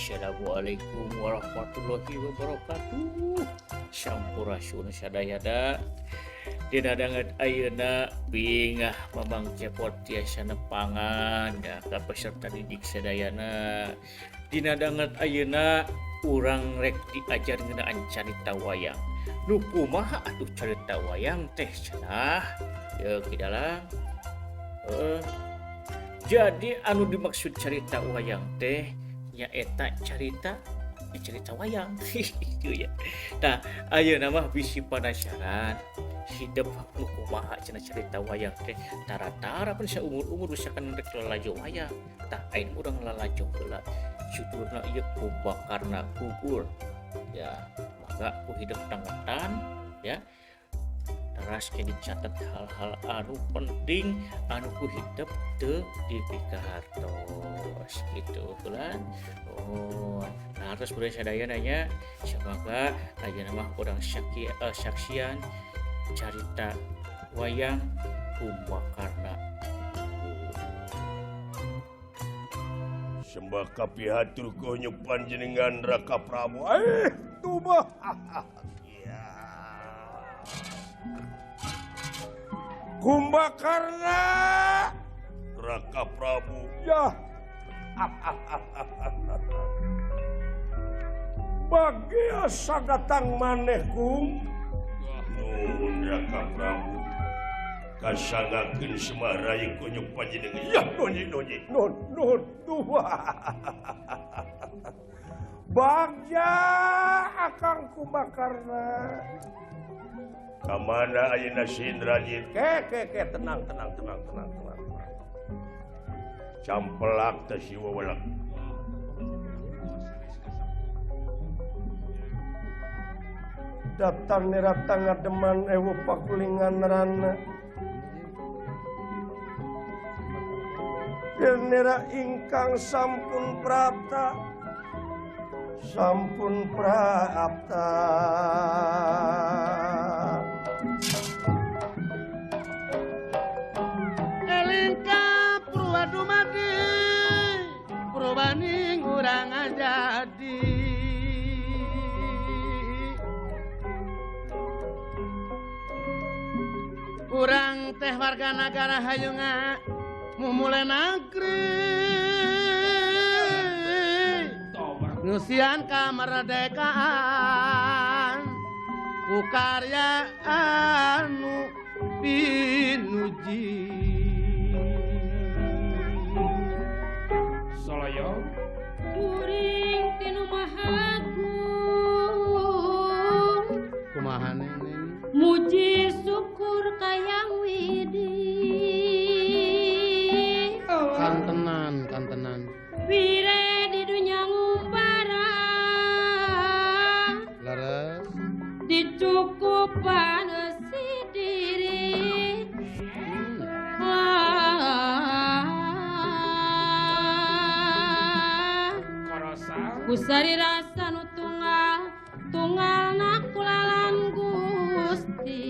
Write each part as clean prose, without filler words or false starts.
Assalamualaikum warahmatullahi wabarakatuh. Sampurasun sadayana. Dina danget ayeuna bingah Mamang Cepot tiasa nepangan ya ka peserta didik sadayana. Dina danget ayeuna urang rek diajar ngeunaan carita wayang. Nu kumaha atuh carita wayang teh cenah? Yeuh Ki Dalang. Heeh. Jadi anu dimaksud carita wayang teh nyaeta carita ya cerita wayang gitu ya. Nah, ayeuna mah bisi panasaran hidup nu kumaha cenah carita wayang teh tara-tara pan saumur-umur bisa kan rek lalajo wayang. Tah ayeuna urang lalajo heula judulna ieu Kumbakarna Gugur. Ya, mangga ku hidup tangetan ya. Teras ke dicatat hal-hal anu penting anu ku hidup teu dipikahartos gitu kan. Oh, nah terus budaya sadayana nya semoga ayeuna mah urang saksian carita wayang Kumbakarna. Sembah kapihatur konyu panjenengan Raka Prabu. Tuh Kumbakarna Raka Prabu ya. Bagiasa datang maneh kum. Nuhun Raka Prabu. Kasangakeun Semar rai konyu panjenengan. Ya nonyi nonyi nun nun tuh. Bagja akang Kumbakarna. Kamana ayeuna si Indrajit? Ke ke ke tenang tenang tenang tenang tenang. Campelak teh si wewelek. Datang nirata ngademan ewu pakulingan rana. Nira ingkang sampun prapta. Sampun prapta. Elingka purwadumadi purwaning urang jadi. Urang teh warga nagara hayunga mumule nagri ngusian kamerdekaan ku karya anu pinuji. Soloyo kuring tinu mahagung kumaha neng muji syukur kayang widi kantenan kantenan wire di dunya ngumbara leres dicukupan si diri. Kusari rasa nu tunggal tunggal nakulalan Gusti.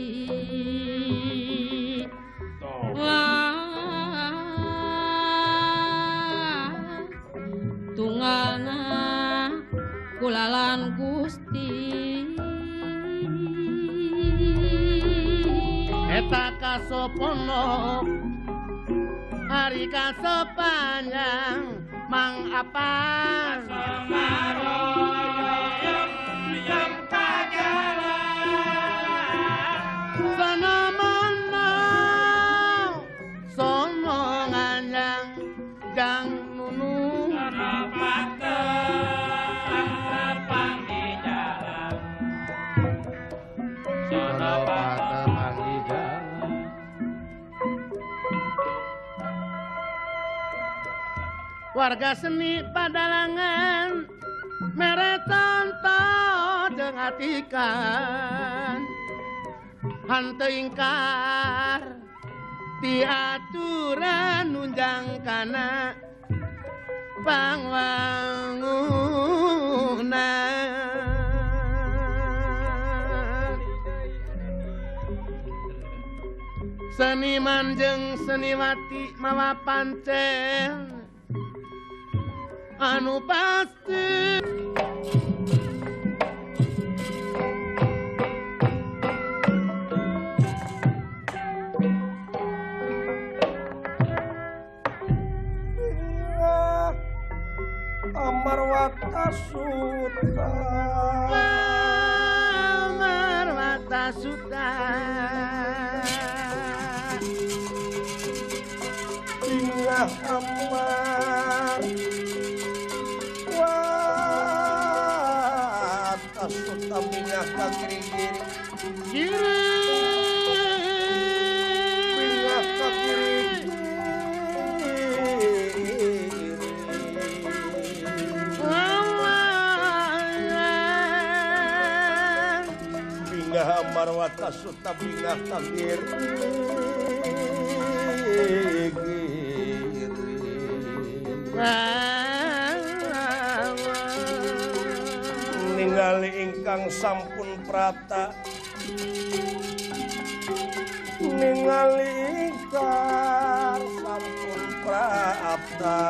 Tunggal nakulalan Gusti. Eta kasopono hari kasopanjang mang apan sono mono sono nganjang jang nunu sono pate warga seni padalangan mere contoh jeung atikan hanteu ingkar ti aturan nunjang kana pangwangunan. Seniman jeung seniwati mawa pancen Anu pasti Amarwata Suta Amarwata Suta Bingah Amar Wata Suta bingah ka giri-giri bingah ka giri-giri Amarwata Suta bingah ka giri-giri ningali ingkang sampun prata ningali ingkang sampun prata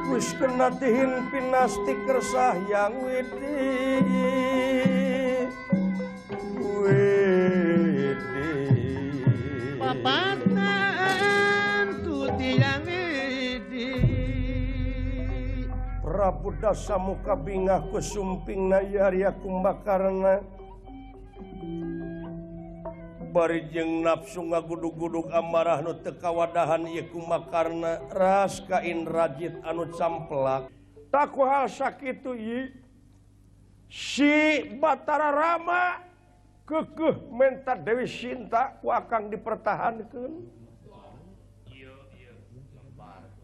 wis kena dihin pinasti kersah yang widi widi papatan tuti yang widi Prabu Dasamuka bingah kusumping na Arya Kumbakarna bari jeung nafsu ngagudug-gudug amarah nu teu kawadahan ieu Kumbakarna ras ka Indrajit anu camplak tak ku hal sakitu ieu si Batara Rama keukeuh menta Dewi Sinta ku akang dipertahankeun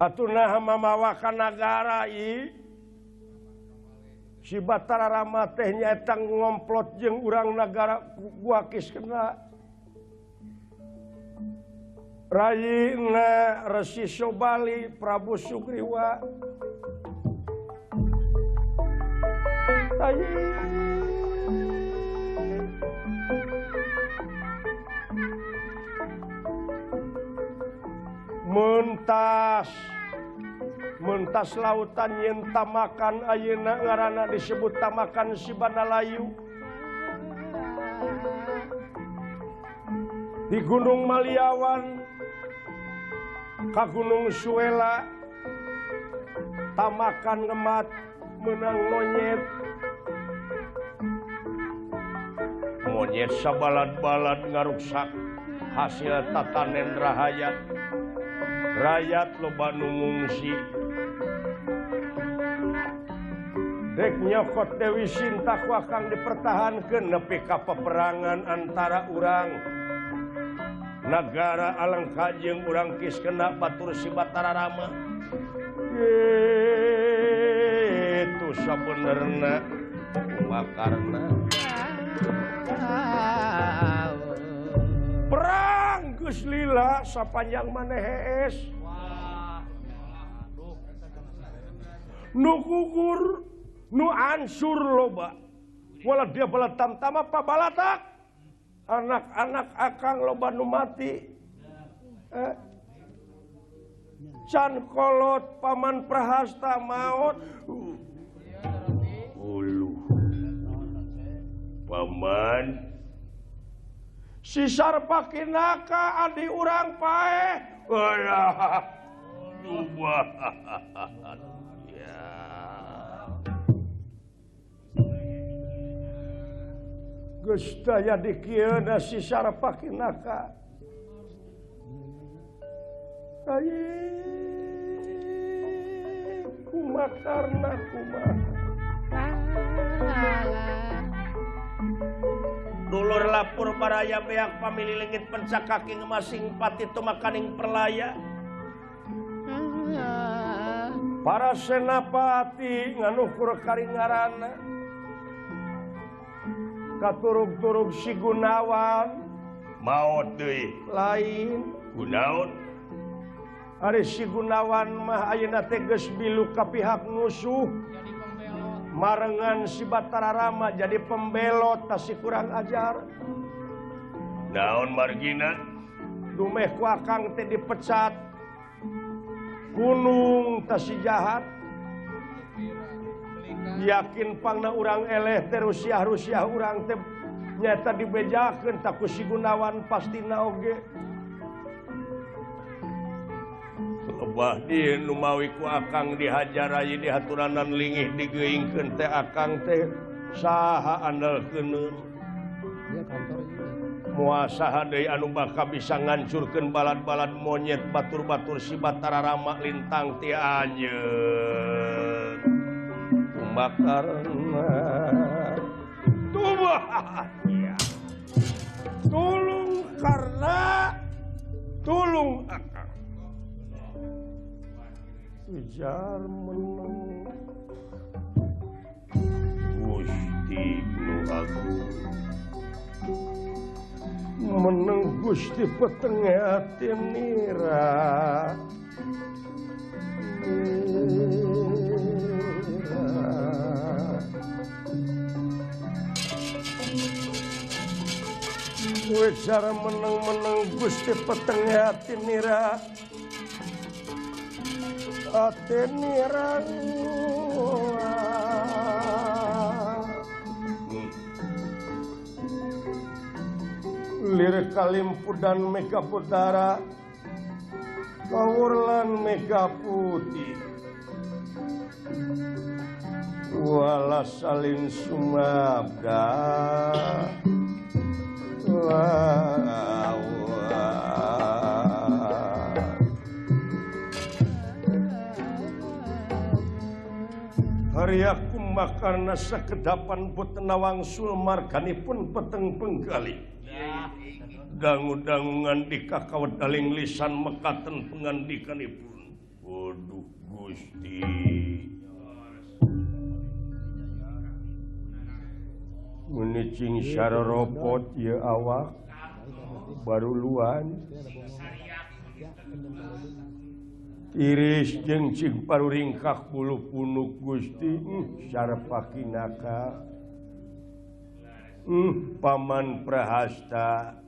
atuh naha mamawa ka nagara ieu si Batara Rama teh nyaeta ngomplot jeung urang nagara gua kiskena rayina Resi Sobali Prabu Sugriwa mentas mentas lautan yen tamakan ayeuna ngaranna disebut tamakan Sibandalayu di Gunung Maliawan ka Gunung Suela tamakan ngemat menang monyet monyet sabalad-balad ngaruksak hasil tatanen rahayat rakyat loba nu ngungsi dek nyokot Dewi Sinta ku akang dipertahankeun nepi ka peperangan antara urang nagara Alengka jeung urang Kiskena batur si Batara Rama kitu sabenerna Kumbakarna perang geus lila sapanjang maneh hees nu gugur nu ansur loba wala dia bala tamtama pabalatak anak-anak akang loba nu mati can kolot paman Prahasta maot uluh paman si Sarpakinaka adi urang paeh alah ya geus daya dikieuna si Sarpakinaka ai kumakarna kumaha dulur lapur baraya beak pamili leungit pencak kaki ngemasing pati tumakaning perlaya para senapati nganukur karingarana katurug-turug si Gunawan maot deui lain Gunawan ari si Gunawan mah ayeuna teh geus bilu ka pihak musuh marengan si Batara Rama jadi pembelot tah si kurang ajar naon margina Dumeh ku akang teh dipecat. Gunung teh si jahat. Yakin pangna urang eleh teh rusiah-rusiah urang teh nyata dibejakeun tah ku si Gunawan pastina oge. Lebah di numawi ku akang dihajar aya dihaturanan lingih digeuingkeun teh akang teh saha andalkeuneun. Moal saha deui anu bakal bisa ngancurkeun balad-balad monyet batur-batur si Batara Rama lintang ti anjeun. Kumbakarna tubuh tulung karena tulung akang. Ujar meneng Gusti nu agung meneng Gusti petenge ati nira. Ujar meneng-meneng Gusti petenge ati nira. Ati nira. Lir kalimpudan mega putara kawurlan mega putih wala salin sumabda Harya kumbakarna sakedapan putena wangsul marganipun peteng penggali. Dangu-dangu ngandika kawedaling lisan mekaten pengandikanipun. Waduh Gusti. Menicing saroropot ieu awak baruluan. Tiris jeung cing paruringkak bulu punuk Gusti sarpakinaka. Paman Prahasta.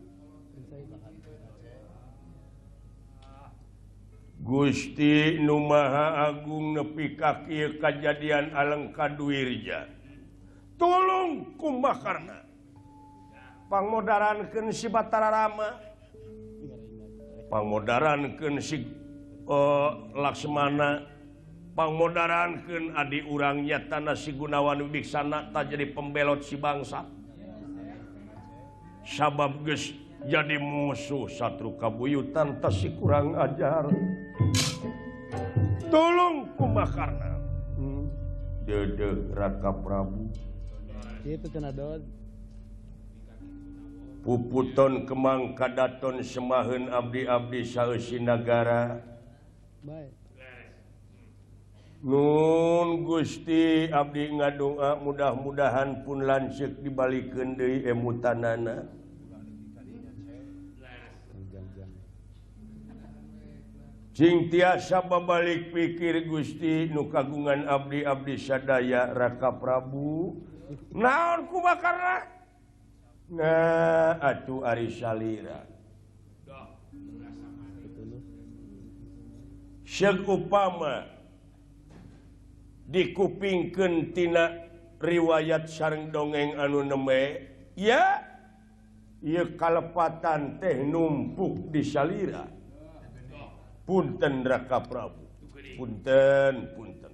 Gusti nu Maha Agung nepi ka kieu kajadian Alengka Dwirja. Tulung Kumbakarna. Pangmodarankeun si Batara Rama. Pangmodarankeun si Laksmana. Pangmodarankeun adi urang nyatana si Gunawan Wibiksana ta jadi pembelot si bangsa. Sabab geus jadi musuh satru kabuyutan tas si kurang ajar. Tolong Kumbakarna. Dedeh Raka Prabu. Itu cenah dod. Puputon kemang kadaton semaheun abdi-abdi saeusi nagara. Baik. Nun Gusti abdi ngadonga mudah-mudahan pun lanceuk dibalikeun deui emutanana. Cing tiasa babalik pikir Gusti nu kagungan abdi-abdi sadaya Raka Prabu. Naon Kumbakarna? Nah atuh ari salira. Seuk upama dikupingkeun tina riwayat sareng dongeng anu nembe ya ieu kalepatan teh numpuk di salira. Punten Raka Prabu, punten, punten.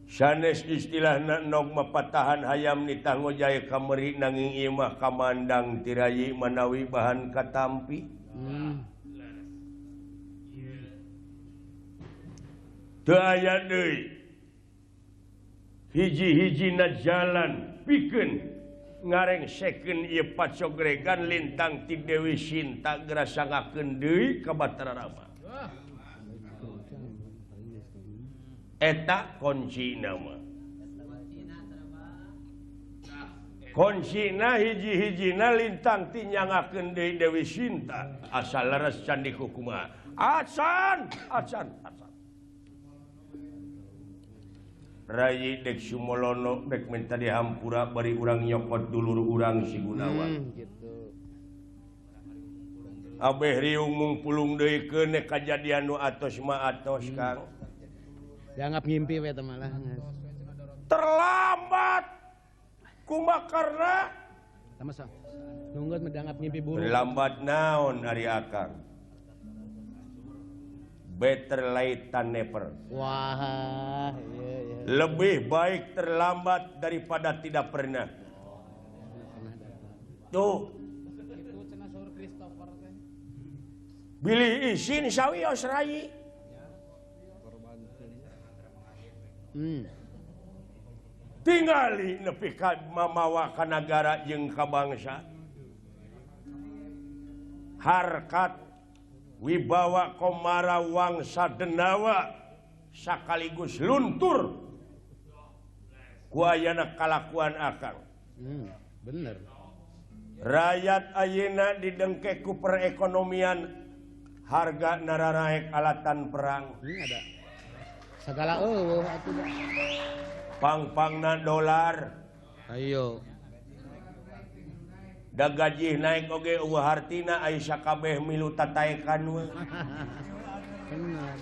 Sanes istilahna nog mapatahan hayam nitah ngojay kameri nanging ieu mah kamandang tirayi manawi bahan katampi. Teu aya deui hiji-hijina jalan pikeun ngarengsekeun ieu pacogregan lintang ti Dewi Sinta gerasangakeun deui ka Batara Rama. Eta kuncina mah. Kuncina hiji-hijina lintang ti nyangakeun deui Dewi Sinta asal leres candi kumaha. Acan, acan, acan. Rayi dek Sumolono dek minta dihampura bari urang nyokot dulur urang si Gunawan. Gitu. Abeh riung mung pulung deui keun kajadian nu atos mah atos Kang. Dianggap ngimpi we teh malah. Terlambat. Kumaha karena sama sa. Nunggu mah dianggap ngimpi buruk. Terlambat naon ari Akang. Better late than never. Wah, iya, iya. Lebih baik terlambat daripada tidak pernah. Tuh. Bilih isin sawios rai. Tingali nepi ka mamawa ka nagara jeung ka bangsa. Harkat wibawa komara wangsa denawa sakaligus luntur ku ayana kalakuan Akang. Bener. Rakyat ayeuna didengke ku perekonomian harga nararaek alatan perang. Ada segala eueuh atuh. Pang-pangna dolar. Ayo. Da gaji naik oge eueuh hartina aya sakabeh milu tataekan we. Bener.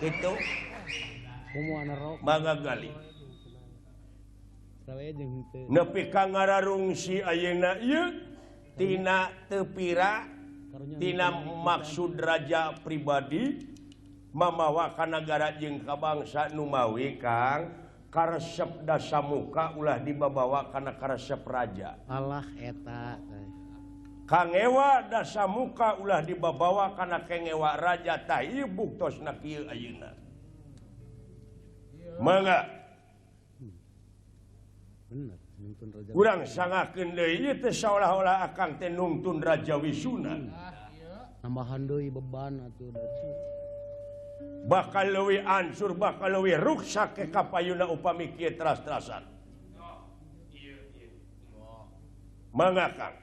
Kitu. Kumaha rok. Mangga gali. Nepi ka ngararungsi ayeuna ieu tina teu pira tina maksud raja pribadi mamawa ka nagara jeung ka bangsa nu mawi Kang karesep dasamuka ulah dibabawa kana karesep raja. Allah eta. Kangewa dasamuka ulah dibabawa kana kengewa raja tah ieu buktosna kieu ayeuna. Mangga. Bener, nungtun raja. Urang sangakeun deui ieu teh saolah-olah Akang teh nungtun Raja Wisuna. Nambahan deui beban atuh. Bakal leuwih ansur, bakal leuwih ruksak ke kapayuna upami kieu teras-terasan. Mangga Kang.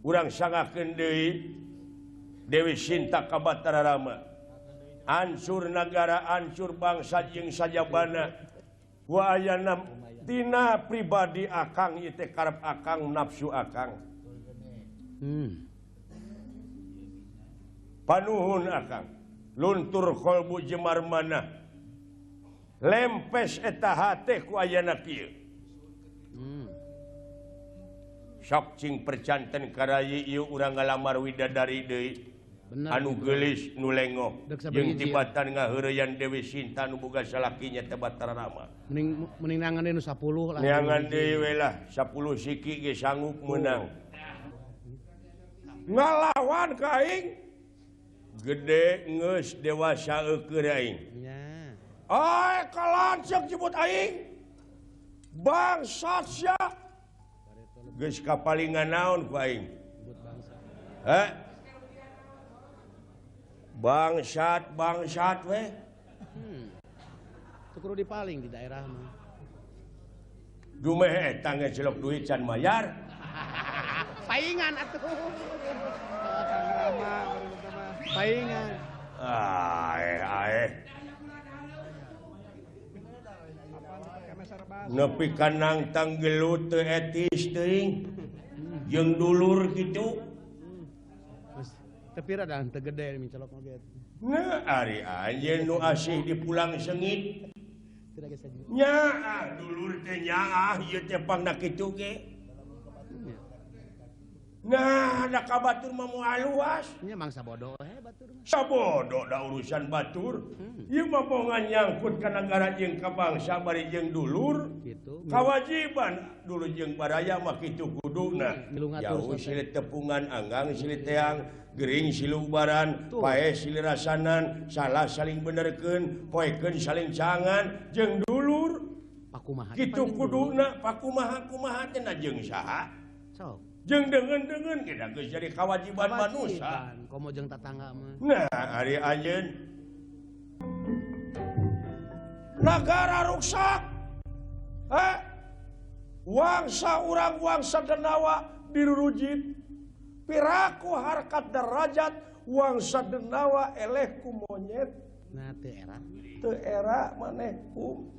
Urang sangakeun deui Dewi Sinta ka Batara Rama. Ansur nagara, ansur bangsa jeung sajabana. Wa ayana tina pribadi Akang ieu teh karep Akang nafsu Akang. Panuhun Akang. Luntur kolbu jemar mana lempes eta hate ku ayana kieu. Sok cing percanten karayi ieu urang ngalamar widadari deui anu geulis nu lengoh jeung tibatan ngaheureyan Dewi Sinta nu boga salaki nya teh Batara Rama. Mending neangan deui nu 10 lah. Neangan deui we lah 10 siki ge sanggup meunang. Ngalawan ka aing gede geus dewasa eukeun aing. Ai kalancek jebut aing. Bangsat sia. Geus kapalingan naon ku aing? Heh? Bangsat, bangsat we. Teu kudu dipaling di daerah mah. Dumeh eta geus celok duit can mayar. Paingan atuh. Paingan. Aeh, aeh. Nepi ka nangtang gelut teu etis teuing. Jeung dulur kitu. Teu pira da teu gede mincelok oge. Nah, ari anjeun nu asih dipulang sengit. Nyaah dulur teh nyaah ieu teh pangna kitu ge. Nah, da ka batur mah moal luas. Nya mangsa bodoh he batur mah. Sabodo da urusan batur. Ieu mah bongan nyangkut ka nagara jeung ka bangsa bari jeung dulur. Kitu. Kawajiban dulur jeung baraya mah kitu kuduna. Jauh silih tepungan, anggang silih teang, gering silih ubaran, paeh silih rasanan, salah saling benerkeun, poekeun saling cangan jeung dulur. Pakumaha kitu kuduna, pakumaha kumaha teh na jeung saha? Sok. Jeung deungeun-deungeun kita geus jadi kewajiban manusia. Komo jeung tatangga mah. Nah, ari anjeun nagara ruksak. Eh? Wangsa urang wangsa denawa dirurujit. Piraku harkat derajat wangsa denawa eleh ku monyet. Nah, teu era. Teu era maneh ku.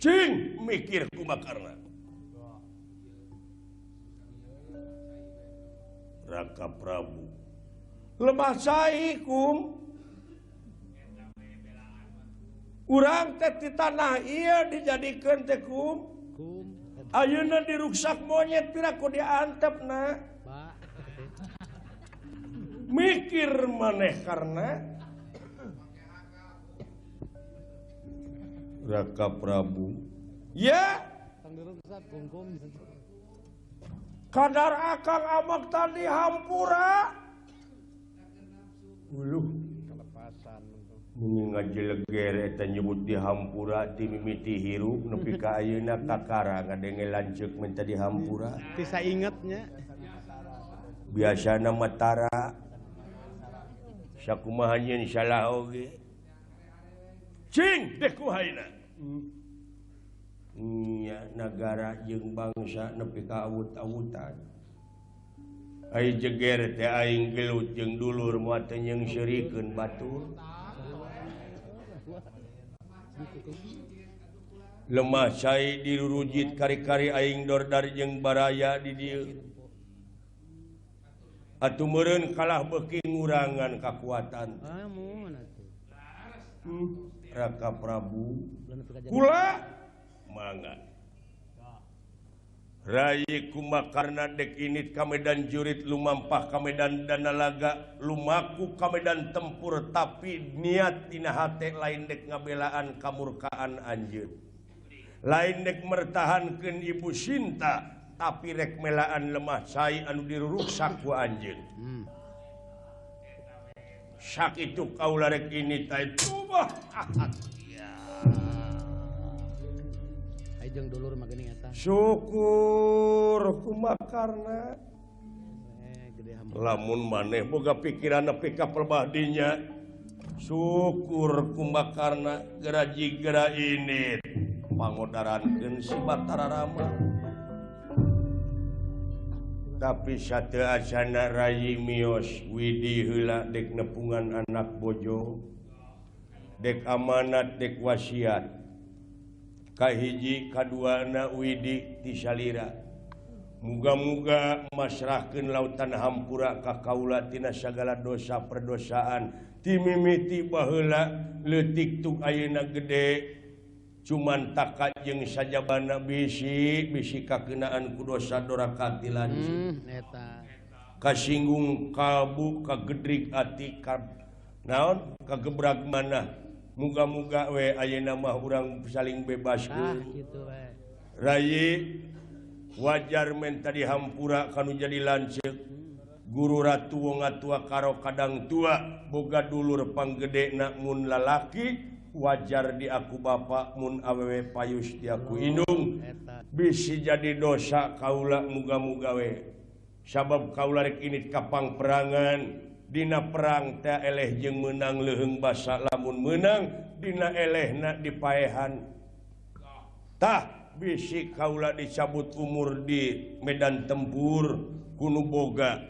Cing mikir kumakarna. Raka Prabu lemah cai kum urang teh di tanah ieu dijadikeun teh kum ayeuna diruksak monyet piraku diantepna mikir maneh karena Raka Prabu ya kadar akang amak tadi hampura uluh kelepasan ngajeleger eta nyebut di hampura ti mimiti hirup nepi ka ayeuna kakara ngadenge lanceuk minta di hampura bisa ingetnya biasana matara sakumaha nyeun salah oge cing deh ku haina nya nagara jeung bangsa nepi ka awut-awutan ai jeger teh aing gelut jeung dulur moal teh nyeung seurikeun batur lemah cai dirurujit kari-kari aing dordar jeung baraya di dieu atuh meureun kalah beuki ngurangan kakuatan Raka Prabu kula mangga Rai Kumbakarna dek init ka medan jurit lumampah ka medan danalaga lumaku ka medan tempur tapi niat dina hate lain dek ngabelaan kamurkaan anjeun lain dek mertahankeun Ibu Sinta tapi rek melaan lemah cai anu diruruksak ku anjeun sakitu kaula rek init teh tubah. Jeung dulur mah geuning eta. Syukur Kumbakarna. Lamun maneh boga pikiran nepi ka pelbah dinya. Syukur Kumbakarna geraji gera ini pangodarankeun si Batara Rama. Tapi sateuacanna rayi mios widi heula dek nepungan anak bojo. Dek amanat dek wasiat. Kahiji kaduana widi ti salira muga-muga masrahkeun lautan hampura ka kaula tina sagala dosa perdosaan ti mimiti baheula leutik tuk ayeuna gede cuman taka jeung sajabana bisi bisi kakeunaan ku dosa doraka ti lanceuk eta kasinggung kalbu kagedrig ati ka naon kagebrag manah muga-muga we ayeuna mah urang saling bebaskeun kitu we. Rayi wajar men tadi hampura kanu jadi lanceuk guru ratu wong atua karo kadang tua boga dulur panggedena mun lalaki wajar di aku bapa mun awewe payus di aku indung bisi jadi dosa kaula muga-muga we sabab kaula rek init ka pangperangan dina perang teh eleh jeung meunang leuheung basa lamun meunang dina elehna dipaehan tah bisi kaula dicabut umur di medan tempur kunu boga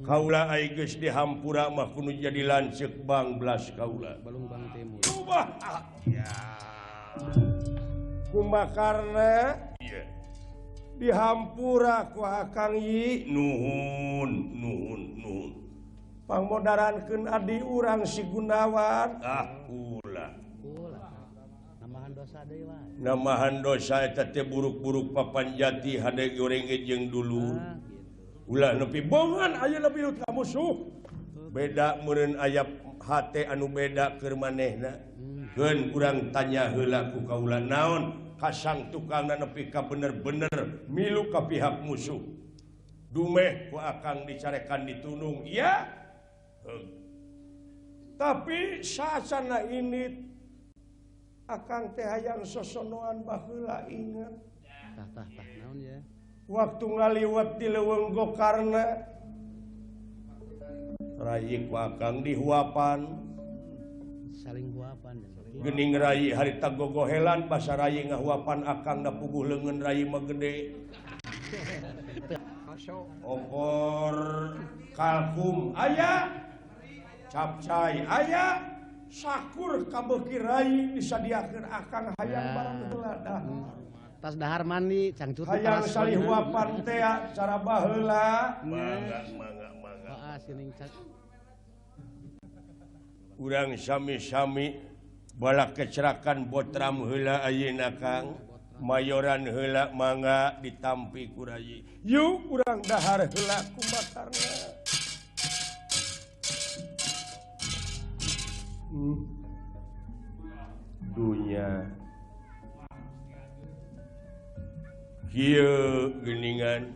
kaula ai geus dihampura mah kunu jadi lanceuk bang belas kaula Balungbang Timur ubah ya Kumbakarna dihampura ku Akang Yi nuhun nuhun nuhun pangmodarankeun adi urang si Gunawan ah ulah ulah nambahan dosa deui wae nambahan dosa eta teh buruk-buruk papan jati hade goreng jeung dulur ulah nepi bongan aya lebih ka musuh beda meureun aya hate anu beda keur manehna keun urang tanya heula ku kaula naon kasang tukangna nepi ka bener-bener milu ka pihak musuh dumeh ku akang dicarekan ditunung iya. Tapi sasana ini akang teh hayang sosonoan baheula inget. Tah tah tah naon ya? Waktu ngaliwat di leuweung Gokarna rayi ku akang dihuapan saling huapan geuning rayi harita gogohelan basa rayi ngahuapan akang da puguh leungeun rayi mah gede. Opor kalkum aya capcay aya sakur kabeuki rai disadiakeun akang hayang barang heula dah tas dahar mandi cangcut hayang salihuapan teh cara baheula mangga mangga Urang sami-sami balak kecerakan botram heula ayeuna Kang. Mayoran heula mangga ditampi ku rayi. Yuk urang dahar heula kumbakarna. Dunya kieu geuningan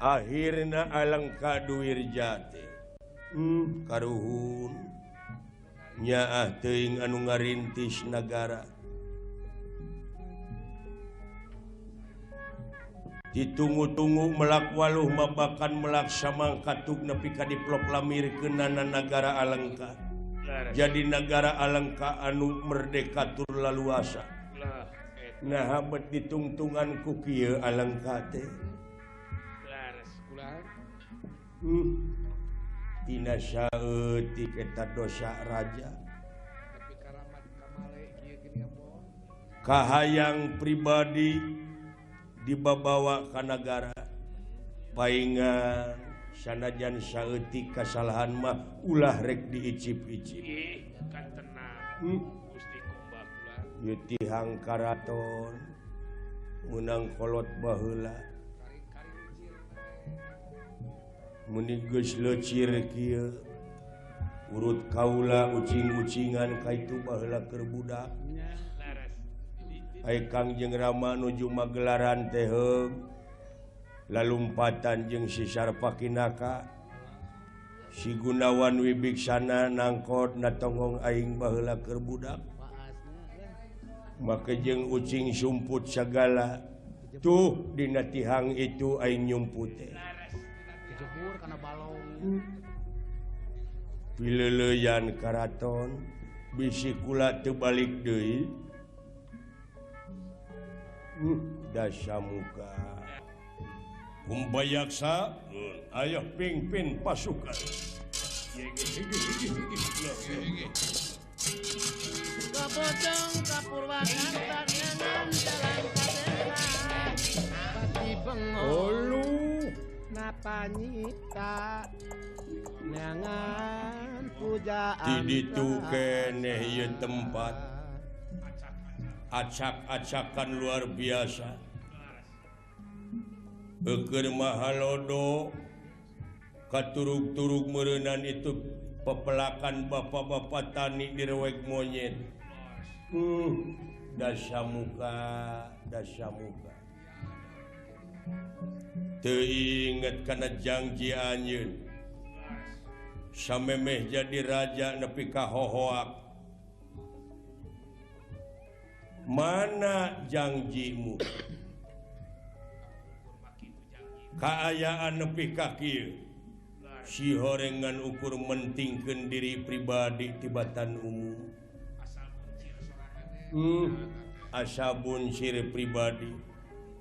akhirna Alengka Duwirja teh karuhun nyaah teuing anu ngarintis nagara ditunggu-tunggu melak waluh mabakan melak samangkatuk nepi ka diproklamirkeunana nagara Alengka jadi nagara Alengka anu merdeka tur laluasa. Nah bet ditungtungan ku kieu Alengka teh. Tina saeutik eta dosa raja. Kahayang pribadi dibabawa ka nagara. Paingan sanajan saeutik kasalahan mah ulah rek diicip-icip. Ieu tihang karaton meunang kolot baheula. Meni geus leucir kieu urut kaula ucing-ucingan ka itu baheula keur budak. Ai Kangjeng Rama nuju magelaran teh heug lalumpatan jeung si Sarpakinaka. Si Gunawan Wibiksana nangkot natonggong aing baheula keur budak. Make jeung ucing sumput sagala tuh dina tihang itu aing nyumput teh. Pileleuyan karaton bisi kula teu balik deui. Dasamuka Kumbayaksa ayo pimpin pasukan. Kapocong kapurwakarta nyangan jalan kasena pati bengong napa nyita nyangan pujaan di ditu keneh ieu tempat acak-acakan luar biasa. Eukeun mahalodo katurug-turug meureunan itu pepelakan bapak-bapak tani direwek monyet. Dasamuka dasamuka teu inget kana janji anjeun samemeh jadi raja nepi ka hohoak. Mana janjimu? Kaayaan nepi ka kieu si horengan ukur mentingkeun diri pribadi tibatan umum. Asa buncir pribadi.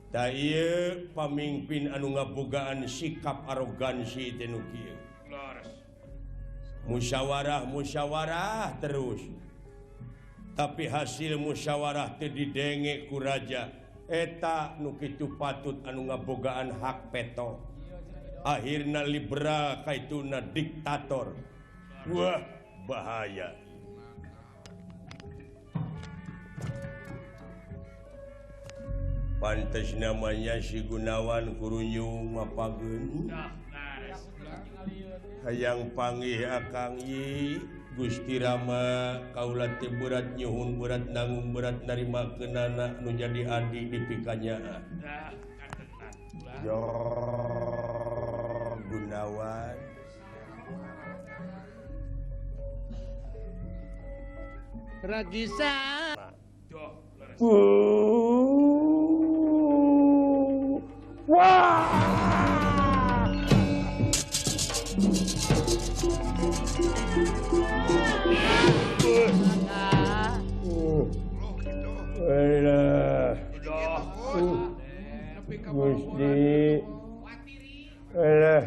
Ta ieu pamimpin anu ngabogaan sikap arogansi teh nu kieu. Musyawarah musyawarah terus. Tapi hasil musyawarah teh didenge ku raja. Eta nu kitu patut anu ngabogaan hak peto. Akhirna liberal kaituna diktator. Wah, bahaya. Pantes namanya si Gunawan kurunyung mapageun. Hayang panggih akang yi Gusti Rama kaula teh berat nyuhun berat nanggung berat narima keunana nu jadi adi dipikanyaah. Gunawan Ragisa. Wah! Gusti alah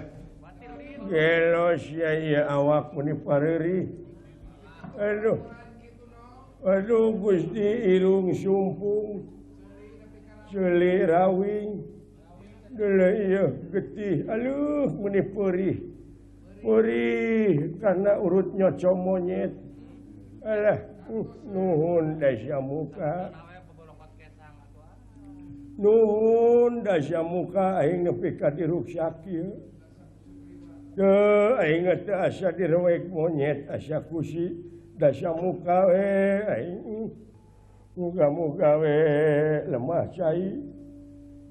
gelos ya awak meni pareurih. Aduh. Aduh Gusti irung sumpung. Ceuli rawing. Dulu iya getih aluh meni perih. Perih karena urut nyoco monyet. Alah nuhun Dasamuka. Nuhun Dasamuka aing nepi ka diruksak ieu. Teu aing teh asa direwek monyet asa kusi Dasamuka we aing. Muga-muga we lemah cai.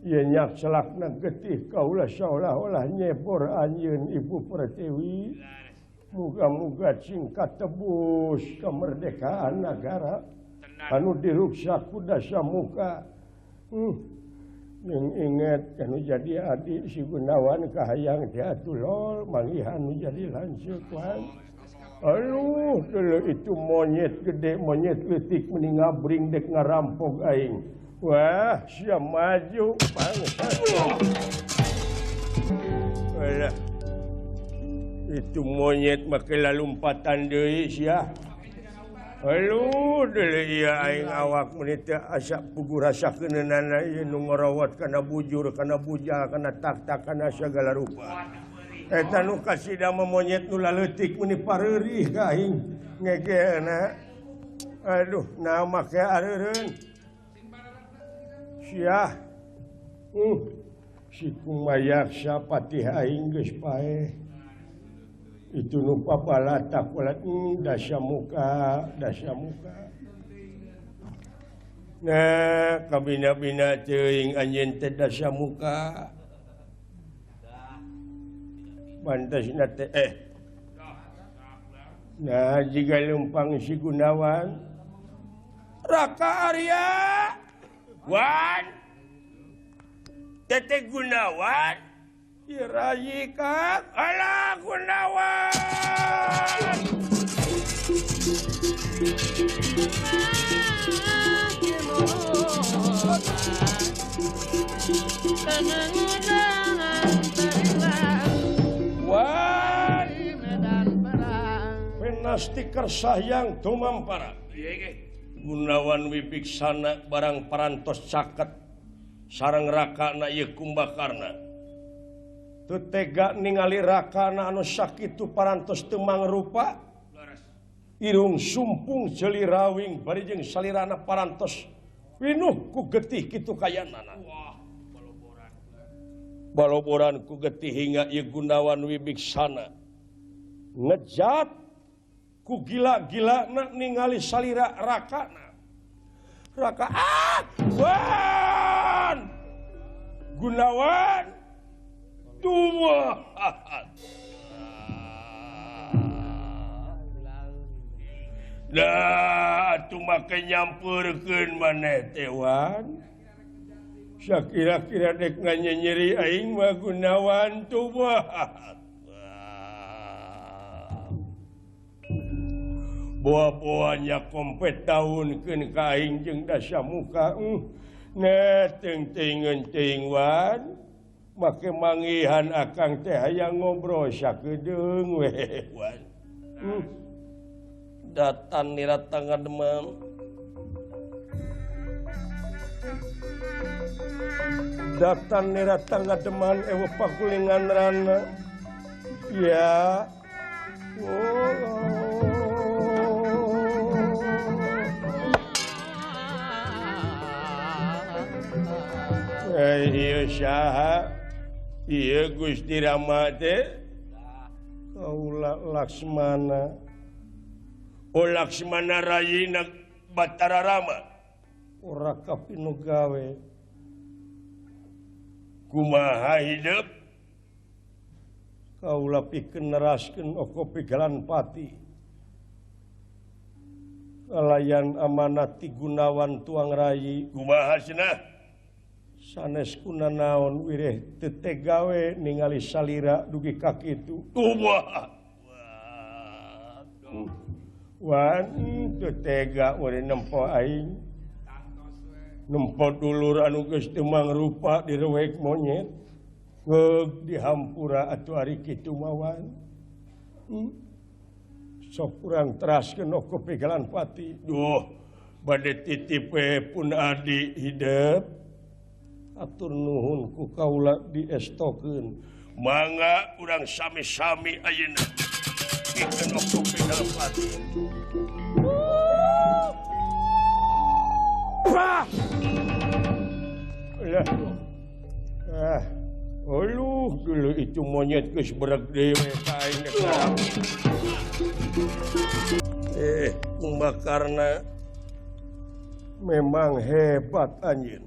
Ieu nyak selakna getih kaula saolah-olah nyebor anjeun Ibu Pertiwi. Muga-muga singkat tebus kemerdekaan nagara anu diruksak ku Dasamuka. Jeung inget anu jadi adi si Gunawan kahayang teh atuh lol manggihan nu jadi lanceuk wan. Aduh, dulu itu monyet gede, monyet leutik meni ngabring dek ngarampok aing. Wah, sia maju bangsa. Alah. Itu monyet make lalumpatan deui sia. Aduh, deuleu ieu aing awak meni teu asa puguh rasakeunana ieu nu ngorowot kana bujur, kana bujal, kana tak-tak, kana sagala rupa. Eta nu kasida mah monyet nu laleutik meni pareurih ka aing ngegeuna. Aduh, nah make areureun. Sia. Si Kumayaksa patih aing geus paeh. Itu nu papalatak ulat Dasamuka, Dasamuka. Nah, kabina-bina teuing anjeun teh Dasamuka. Pantasna teh Nah, jiga lempang si Gunawan. Raka Arya. Wan. Teteh Gunawan. Irayi Kang. Alah Gunawan. Wan. Penasti Kersayang tumampara. Gunawan Wibiksana barang parantos caket sareng rakana ieu Kumbakarna. Teu tega ningali rakana anu sakitu parantos teu mangrupa. Irung sumpung jeuli rawing bari jeung salirana parantos pinuh ku getih kitu kayanana. Baloboran ku getih hingga ieu Gunawan Wibiksana ngejat ku gila-gilana ningali salira rakana. Raka Wan Gunawan tumahat. Dah atuh make nyampeurkeun maneh teh Wan. Sakira-kira dek nganyenyeri aing mah Gunawan tumahat. Boa-boanya kompet tahunkeun ka aing jeung Dasamuka. Nah teuing teuing Wan. Make manggihan akang teh hayang ngobrol sakedeung we Wan. Datan nira tangan demam. Datan nira tangga deman ewe pakulingan rana. Ya. Oh. Ieu saha? Ieu Gusti Rama teh? Kaula Laksmana. Oh Laksmana rayina Batara Rama. Ora kapinu gawe. Kumaha hidup? Kaula pikeun neraskeun oko pigalan pati. Kalayan amanat ti Gunawan tuang rayi. Kumaha cenah? Sanes kunanaon wireh teu tegawe ningali salira dugi ka kitu. Kumaha? Wan teu tega we nempo aing. Nempo dulur anu geus teu mangrupa direwek monyet. Geug dihampura atuh ari kitu mah Wan. Sok urang teraskeun oko pigalan pati. Duh, bade titip we pun adi hidep. Atur nuhun ku kaula diestokeun. Mangga urang sami-sami ayeuna. Pikeun okto pati. Wah. Lah. Ah. Aluh, dulu itu monyet geus bereg deui ka aing. Kumbakarna memang hebat anjeun.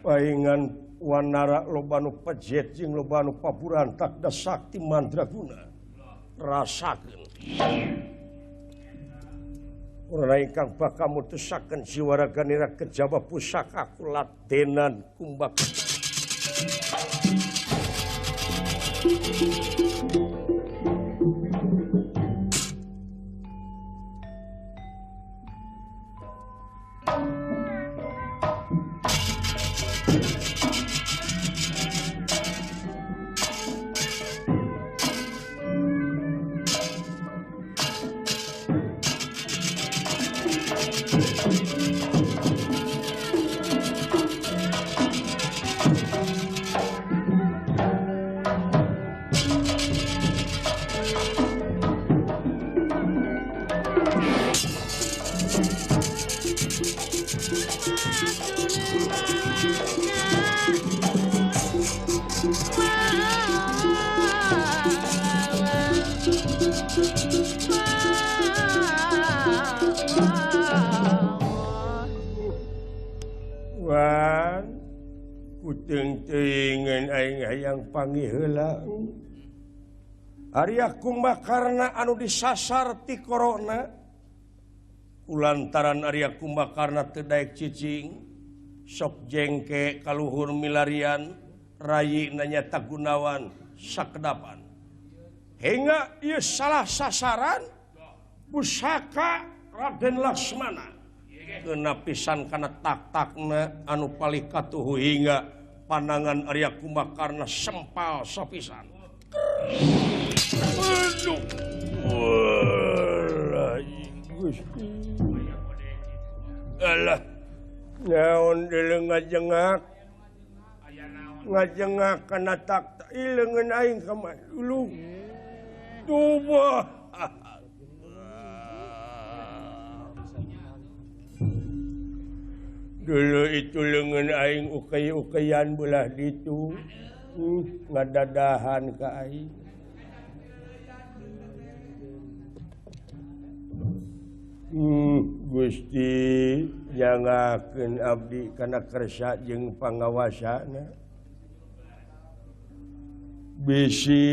Paingan wanara loba nu pejet jeung loba nu paburantak da sakti mandraguna. Rasakeun. Urang ingkang bakal mutusakeun jiwaraganira kejaba pusaka kuladenan Kumbakarna. Panggih heula Arya Kumbakarna anu disasar ti korona kulantaran Arya Kumbakarna teu daek cicing sok jengke kaluhur milarian rayi nanya Gunawan sakedapan hingga ieu salah sasaran pusaka Raden Laksmana kena pisan kana tak-takna anu palih katuhu hingga pandangan Arya Kumbakarna sempal sapisan. Aduh. Walah, Gusti. Alah. Naon deuleu ngajengak. Ngajengak kana tak ileungeun aing ka mah. Uluh. Tubuh. Dulu itu lengan aing ukay-ukayan belah ditu ngadadahan ka aing. Gusti jangakeun abdi kana kersa jeung pangawasana. Bisi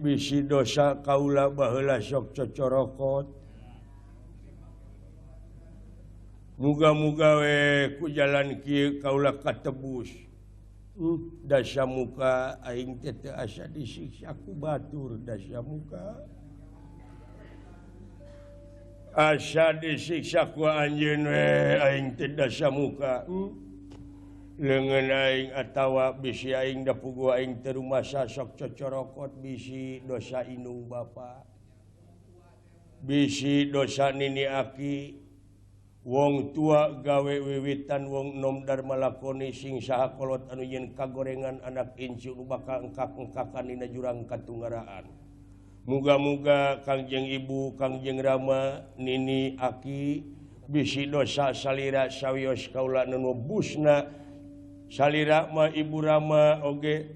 bisi dosa kaula baheula sok cocorokot. Muga-muga we ku jalan kieu kaula katebus. Dasa muka aing teh teu asa disiksa ku batur dasa muka. Asa disiksa ku anjeun we aing teh dasa muka. Leungeun aing atawa bisi aing da puguh aing teu rumasa sok cocorokot bisi dosa indung bapa. Bisi dosa nini aki. Wong tua gawe wiwitan wong nom dharma lakoni sing saha kolot anu yen kagorengan anak incu nu bakal engkak-engkakan dina jurang katunggaraan. Muga-muga Kangjeng Ibu, Kangjeng Rama, Nini Aki bisi dosa salira sawios kaula nu busna salira ma Ibu Rama oge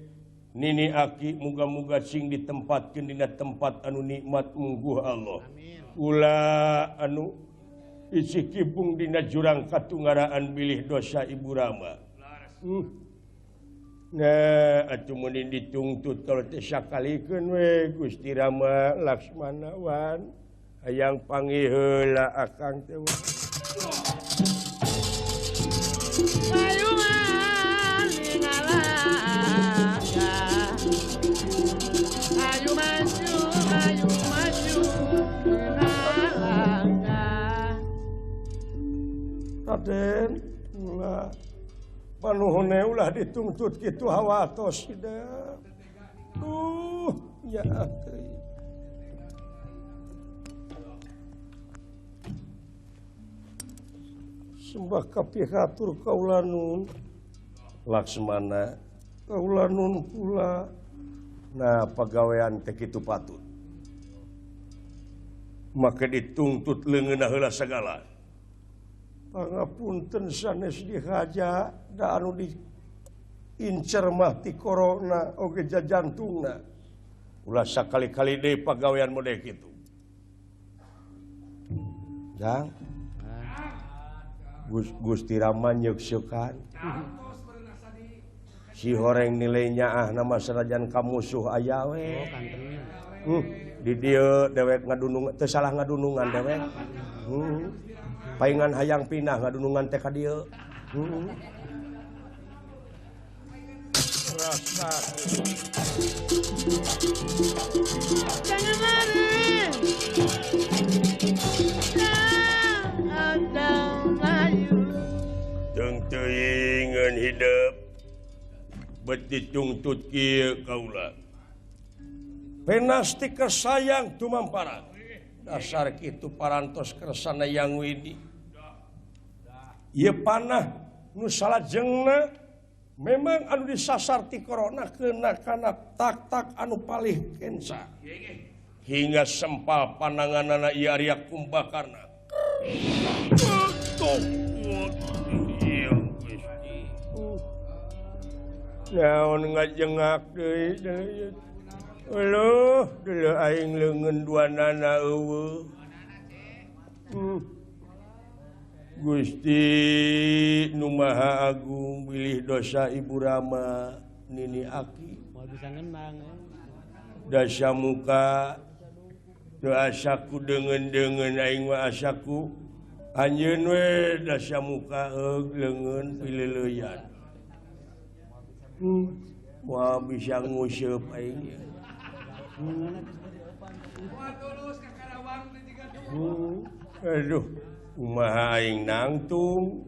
Nini Aki muga-muga sing ditempatkeun dina tempat anu nikmat mungguh Allah. Ulah anu isi kibung dina jurang katunggaraan bilih dosa Ibu Rama. Nah, atuh mun ditungtut kalau teh sakalikeun we Gusti Rama Laksmana wan hayang panggih heula akang teh. Payungan minalaka. Ayo maju, ayo maju minalaka. Raden, ulah panuhune ulah dituntut kitu hawatos ida. Duh, ya teuing. Sembah kapihatur kaula nun. Laksmana kaula nun kula. Nah pagawean teh kitu patut. Maka dituntut leungeunna heula sagala. Pangapunten sanes dihaja da anu diincer mah ti korona oge jajantungna. Ulah sakali-kali deui pagawean model kitu. Jang. Gusti Rama nyeuksekan. Si horeng nilainya ah nama sanajan ka musuh aya we. Di dieu dewek ngadunung teu salah ngadunungan dewek. Paingan hayang pindah ngadunungan teh ka dieu. Rasa. Jangan lari. Teu teuingeun hidup bet ditungtut kieu kaula. Penasti kersayang tumamparan. Dasar kitu parantos kersana yang widi. Ieu panah nu salajengna memang anu disasar ti korona keuna kana tak-tak anu palih kenca. Hingga sempal pananganana ieu Arya Kumbakarna. Naon ngajengak deui deui. Eluh, deuleuh aing leungeun duanana eueuh. Gusti nu Maha Agung bilih dosa Ibu Rama nini aki. Moal bisa ngenang. Dasa muka teu asaku deungeun-deungeun aing mah asaku anjeun we dasa muka eug leungeun pileleuyan. Moal bisa nguseup aing. Aduh, kumaha aing nangtung.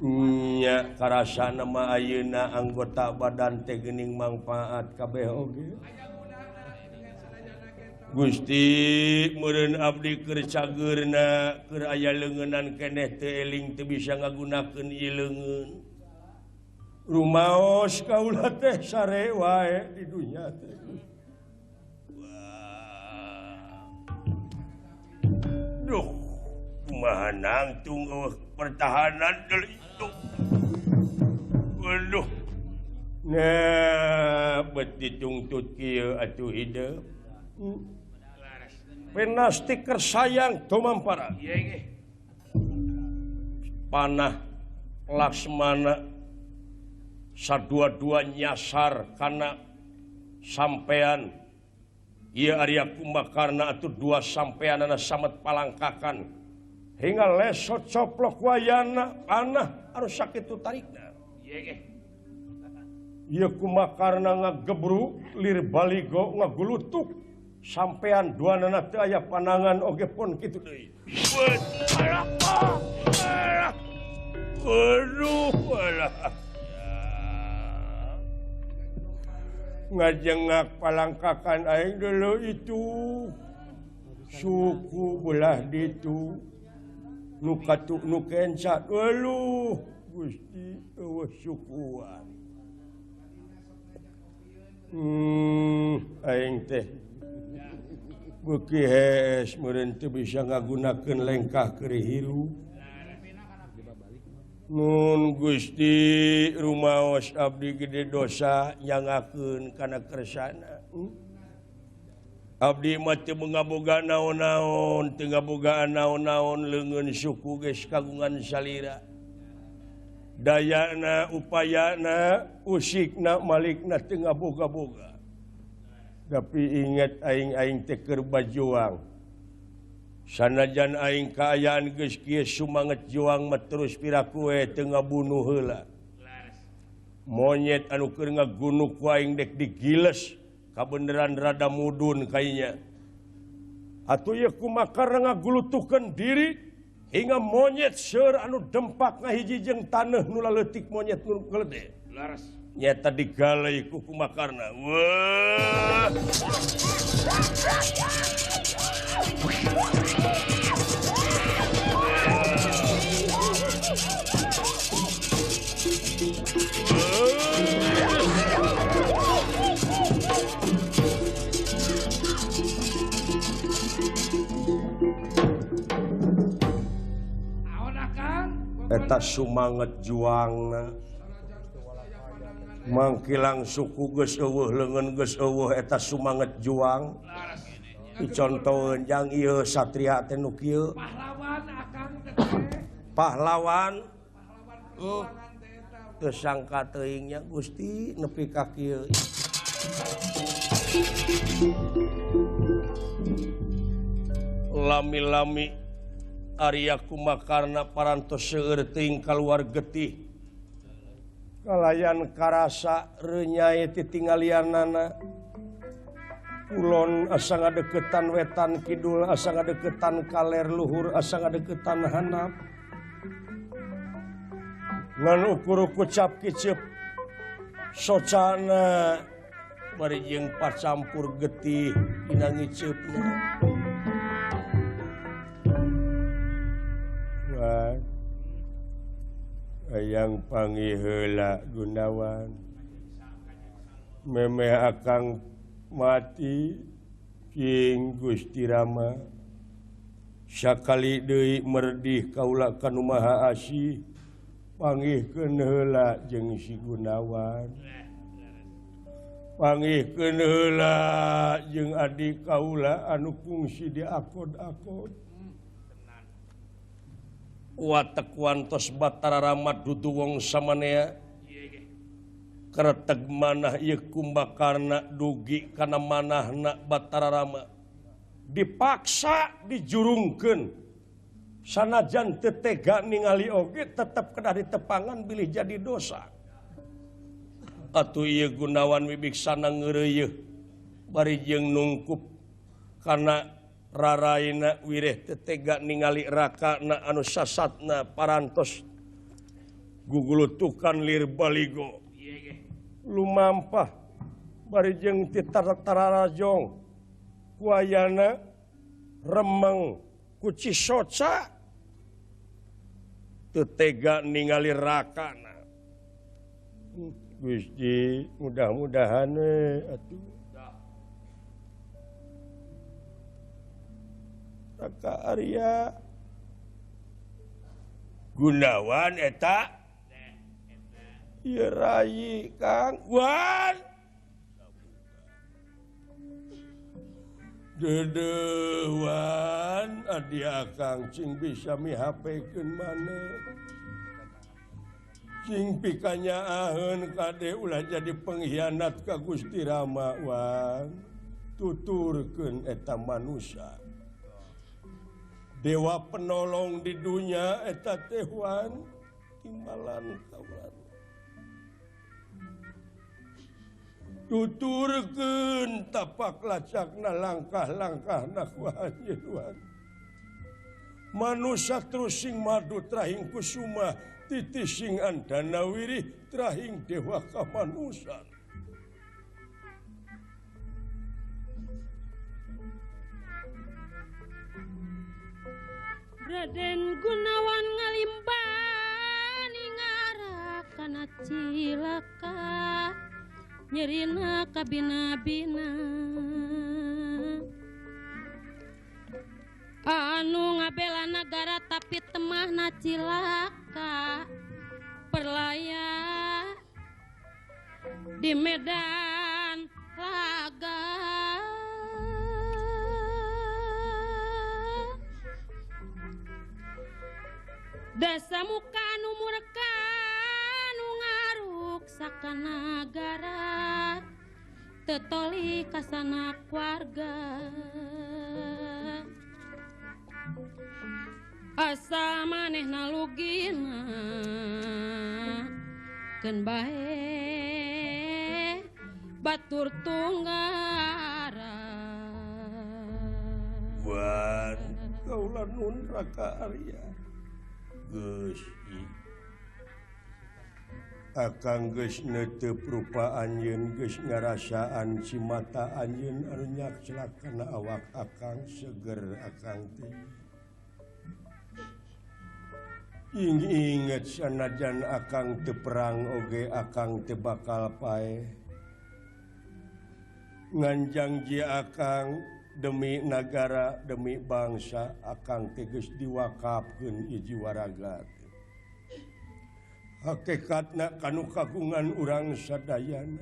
Nya karasana mah ayeuna anggota badan teh geuning mangfaat kabeh oge. Gusti meureun abdi keur cageurna keur aya leungeunnan keneh teu eling teu bisa ngagunakeun ieu leungeun. Rumaos kaula teh sare wae di dunya teh. Duh, kumaha nangtung eueuh pertahanan deui itu. Aduh. Nah, bet ditungtut kieu atuh hidup. Penasti kersayang tumamparan. Panah Laksmana sadua-dua nyasar kana sampean ieu Arya Kumbakarna atuh dua sampeanana samet palangkakan hingga lesot coplok wayana panah anu sakitu tarikna. Ieu Kumbakarna ngagebruk lir baligo ngagulutuk sampean duanana teu aya panangan oge pun kitu deui. Aduh, alah. Ngajengak palangkakan aing dulu itu suku belah ditu nu katuk nu kenca aduh Gusti eueuh sukuan. Aing teh beuki hees meureun teu bisa ngagunakeun lengkah keur hirup. Nun Gusti rumaos abdi gede dosa nyangakeun kana kersana. Abdi mah teu ngaboga naon-naon, teu ngabogaan naon-naon leungeun suku geus kagungan salira. Dayana, upayana, usikna, malikna teu ngaboga-boga. Tapi ingat aing-aing teh keur bajuang. Sanajan aing kaayaan geus kieu sumanget juang mah terus piraku we teu ngabunuh heula. Monyet anu keur ngagunuk ku aing dek digiles kabeneran rada mudun kainya. Atuh ieu kumakarna ngagulutuhkeun diri hingga monyet seur anu dempak ngahiji jeung taneuh nu laleutik monyet nu gede. Laras. Nyata digalai ku Kumbakarna. Wah. Eta sumanget juangna mangkilang suku geus eueuh leungeun geus eueuh eta sumanget juang dicontoheun jang ieu satria teh nu kieu pahlawan akang teh pahlawan teu sangka teuing nya Gusti nepi ka kieu lami-lami Arya Kumbakarna parantos seueur teuing kaluar getih kalayan karasa renyai titinggalianana kulon asa ngadeukeutan wetan kidul asa ngadeukeutan kaler luhur asa ngadeukeutan handap ngan ukur kucap kicep socana bari jeung pacampur getih dina ngiceupna. Hayang panggih heula Gunawan memeh akang mati king Gusti Rama sakali deui merdih kaula ka nu Maha Asih panggihkeun heula jeung si Gunawan panggihkeun heula jeung adik kaula anu kungsi di akod-akod. Watek wantos Batara Rama dudu wong samanea kereteg manah ieu Kumbakarna dugi kana manahna Batara Rama dipaksa dijurungkeun sanajan teu tega ningali oge tetep kedah ditepangan bilih jadi dosa. Atuh ieu Gunawan Wibiksana ngeureuyeuh bari jeung nungkup kana raraina wireh tetega ningali rakana anu sasatna parantos gugulutukan lir baligo lumampah bari jeung titararajong kuayana remeng ku cisoca tetega ningali rakana. Gusti mudah-mudahan we atuh Raka Arya Gunawan eta ieu rai Kang Wan deudeuh Wan adi akang cing bisa mihapekeun maneh cing pikanyaaheun kade ulah jadi pengkhianat ka Gusti Rama Wan tuturkeun eta manusia dewa penolong di dunia eta teh Wan timbalan kawan tuturkeun tapak lacakna langkah-langkahna ku anjeun Wan manusia terus sing madu trahing kusuma titi sing andana wirih trahing dewa kamanusan. Raden Gunawan ngalimbani ngarak kana cilaka nyerina kabina-bina anu ngabela nagara tapi temahna cilaka perlaya di medan laga. Dasa muka nu murka nu ngaruk sakanagara tetoli kasana keluarga asa manehna lugina keun bae batur tunggara. Wan kaula nun Raka Arya geus akang geus neuteup rupa anjeun geus ngarasaan si mata anjeun anu nyakcelak kana awak akang seger akang teh inget sanajan akang teu perang oge akang teu bakal paeh nganjang ji akang Demi nagara demi bangsa akang teh geus diwakafkeun hiji waraga. Hakikatna kanu kagungan urang sadayana.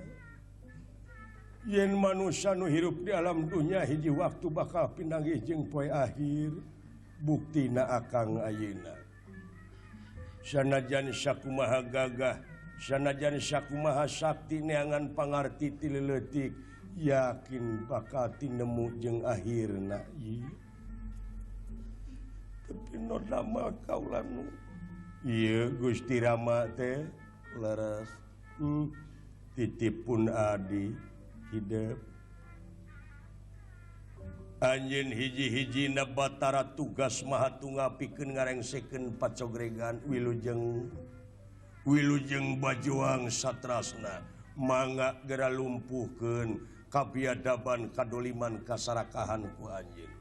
Yen manusia nu hirup di alam dunya hiji waktu bakal pinanggih jeung poe akhir, buktina akang ayeuna. Sanajan sakumaha gagah, sanajan sakumaha sakti neangan pangarti ti leutik, yakin bakal tinemu jeung akhirna ieu. Tapi nu damel kaula nu ieu Gusti Rama teh leres titipun adi hidep. Anjeun hiji-hijina Batara tugas mahatunggal pikeun ngarengsekeun pacogregan wilujeng bajuang satrasna mangga gera lumpuhkeun kabiadaban kadoliman kasarakahan ku anjeun.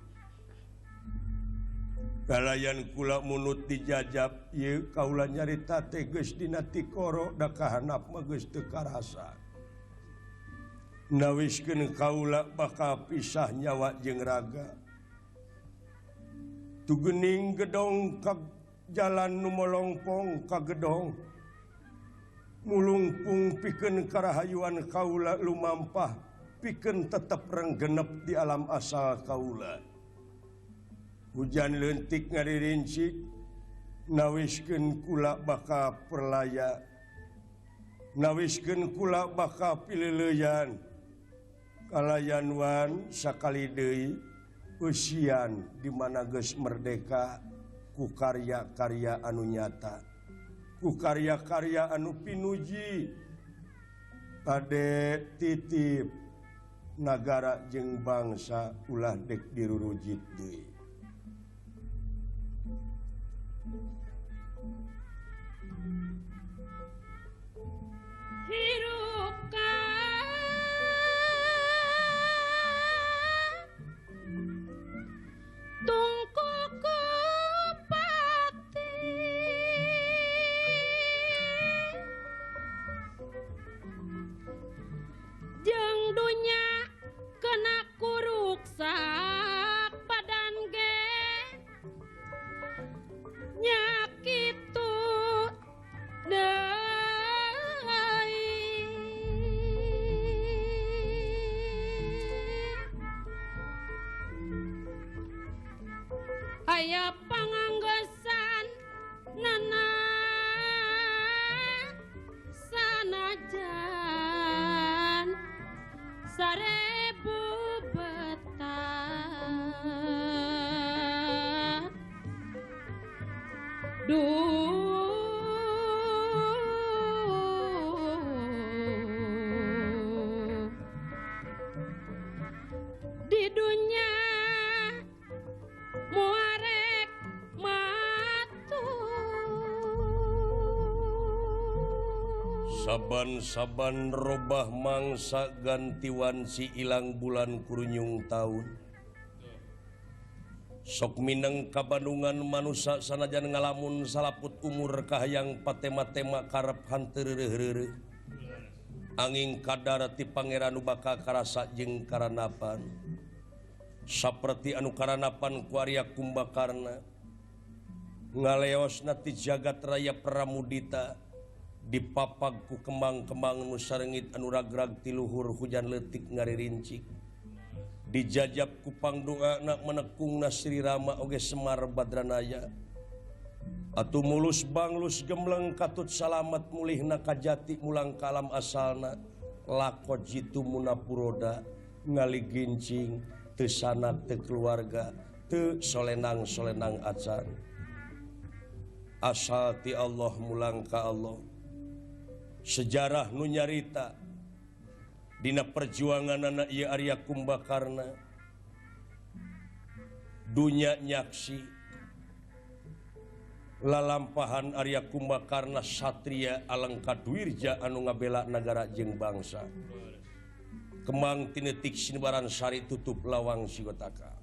Kalayan kula munut dijajab ieu kaula nyarita teh geus dina tikoro da kahanap mah geus teu karasa. Nawiskeun kaula bakal pisah nyawa jeung raga. Tugening gedong ka jalan nu molongpong ka gedong. Mulungpung pikeun karahayuan kaula lumampah pikeun tetep renggenep di alam asal kaula. Hujan leutik ngaririncik nawiskeun kula bakal perlaya. Nawiskeun kula bakal pilileuyan. Kalayan wan sakali deui usian di mana geus merdeka ku karya-karya anu nyata, ku karya-karya anu pinuji kade titip nagara jeung bangsa ulah dek dirurujit deui. Hirup dunya kena kuruksak badan ge nyakitu deui aya panganggesan nana sanajan 1000 betat duh di dunya muarek matu. Saban-saban robah mangsa gantiwan si ilang bulan kurunyung taun. Sok mineng kabandungan manusa sanajan ngalamun salaput umur kahayang patema-tema karep hanteu reureuh. Angin kadar ti pangeran nu bakal karasa jeung karanapan. Saperti anu karanapan ku Arya Kumbakarna. Ngaleosna ti jagat raya Pramudita. Dipapag ku kembang-kembang nu sarengit anu ragrag ti luhur hujan leutik ngaririncik. Dijajab ku pangdoana menekungna Sri Rama oge Semar Badranaya. Atuh mulus banglus gemleng katut salamet mulihna kajati mulang ka alam asalna. Lako jitu munapuroda ngaligincing teu sanak teu keluarga teu solenang-solenang acan. Asal ti Allah mulang ka Allah. Sejarah nu nyarita dina perjuanganana ieu Arya Kumbakarna dunya nyaksi lalampahan Arya Kumbakarna satria alengka dwirja anu ngabela nagara jeung bangsa. Kemang tinetik sinebaran sari tutup lawang sigotaka.